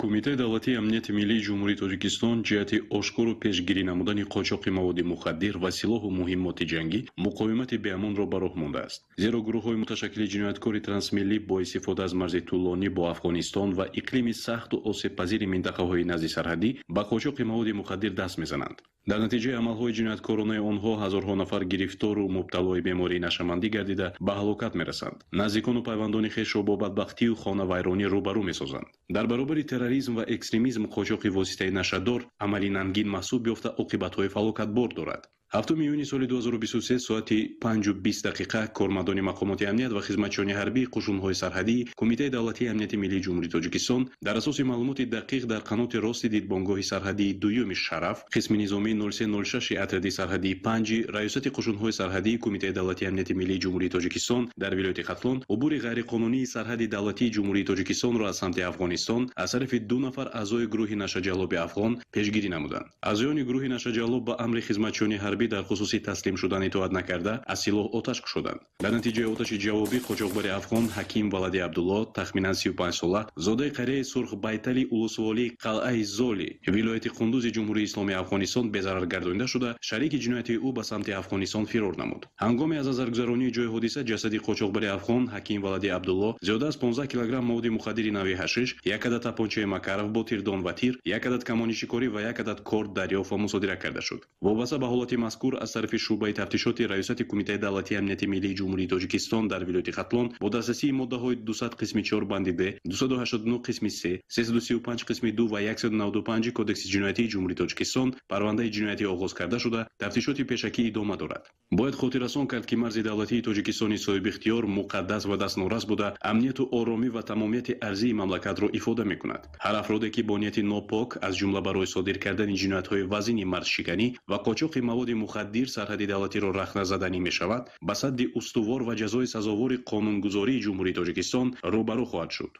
Кумитаи давлатии амнияти миллии Ҷумҳурии Тоҷикистон ҷиҳати ошкору пешгирӣ намудани қочоқи маводи мухаддир ва силоҳу муҳиммоти ҷангӣ муқовимати беамонро ба роҳ мондааст. Зеро гурӯҳҳои муташаккили ҷинояткори трансмиллӣ бо истифода аз марзи тӯлонӣ бо Афғонистон ва иқлими сахту осебпазири минтақаҳои назди сарҳадӣ ба қочоқи маводи мухаддир даст мезананд. Дар натиҷаи амалҳои ҷинояткоронаи онҳо ҳазорҳо нафар гирифтору мубталои бемории нашъамандӣ гардида ба ҳалокат мерасанд. Наздикону пайвандони хешро бо бадбахтию хонавайронӣ рӯбарӯ месозанд. Дар баробари терроризм ва экстремизм қочоқи воситаи нашъадор амали нангин маҳсуб ёфта, оқибатҳои фалокатбор дорад. 7 июни соли 2023 соати 5:20 кормандони мақомоти амният ва хизматчиёни ҳарбии қушунҳои сарҳадии Кумитаи давлатии амнияти миллии Ҷумҳурии Тоҷикистон дар асоси маълумоти дақиқ дар қаноти рости дидбонгоҳи сарҳадии дуюми Шараф, қисми низомии 0306 отряди сарҳадии 5 Раёсати қушунҳои сарҳадии Кумитаи давлатии амнияти миллии Ҷумҳурии Тоҷикистон дар вилояти Хатлон убури ғайриқонунии сарҳади давлатии Ҷумҳурии Тоҷикистонро аз самти Афғонистон аз тарафи 2 нафар аъзои гурӯҳи нашъаҷаллоби афғон пешгирӣ намуданд. Аъзоёни гурӯҳи нашъаҷаллоб ба амри хизматчиёни ҳарбӣ дар хусуси таслим шудан итоат накарда, аз силоҳ оташ кушоданд. Дар натиҷаи оташи ҷавобӣ қочоқбари афғон Ҳаким валади Абдулло, тахминан 35 сола, зодаи қарияи Сурхбайтали улусволии Қалъаи Золи вилояти Қундузи Ҷумҳурии Исломии Афғонистон безарар гардонида шуда, шарики ҷиноятии ӯ ба самти Афғонистон фирор намуд. Ҳангоми аз назаргузаронии ҷои ҳодиса ҷасади қочоқбари афғон Ҳаким валади Абдулло зиёда аз 15 килограмм маводи мухаддири нави ҳашиш, як адад тапончаи Макаров бо тирдон ва тир, як адад камони шикорӣ ва як адад корд дарёфт ва мусодира карда шуд. Вобаста ба ҳолати мазкур аз тарафи шӯъбаи тафтишоти Раёсати Кумитаи давлатии амнияти миллии Ҷумҳурии Тоҷикистон дар вилояти Хатлон бо дастрасии моддаҳои 200 қисми 4 банди Б, 289 қисми 3, 335 қисми 2 ва 195 Кодекси ҷиноятии Ҷумҳурии Тоҷикистон парвандаи ҷиноятӣ оғоз карда шуда, тафтишоти пешакӣ идома дорад. Бояд хотиррасон кард, ки марзи давлатии Тоҷикистони соҳибихтиёр муқаддас ва дастнорас буда, амнияту оромӣ ва тамомияти арзии мамлакатро ифода мекунад. Ҳар афроде, ки бо нияти нопок, аз ҷумла барои содир кардани ҷиноятҳои вазини марзшиканӣ ва қочоқи маводи мухаддир сарҳади давлатиро рахна заданӣ мешавад, ба садди устувор ва ҷазои сазовори қонунгузории Ҷумҳурии Тоҷикистон рӯбарӯ хоҳад шуд.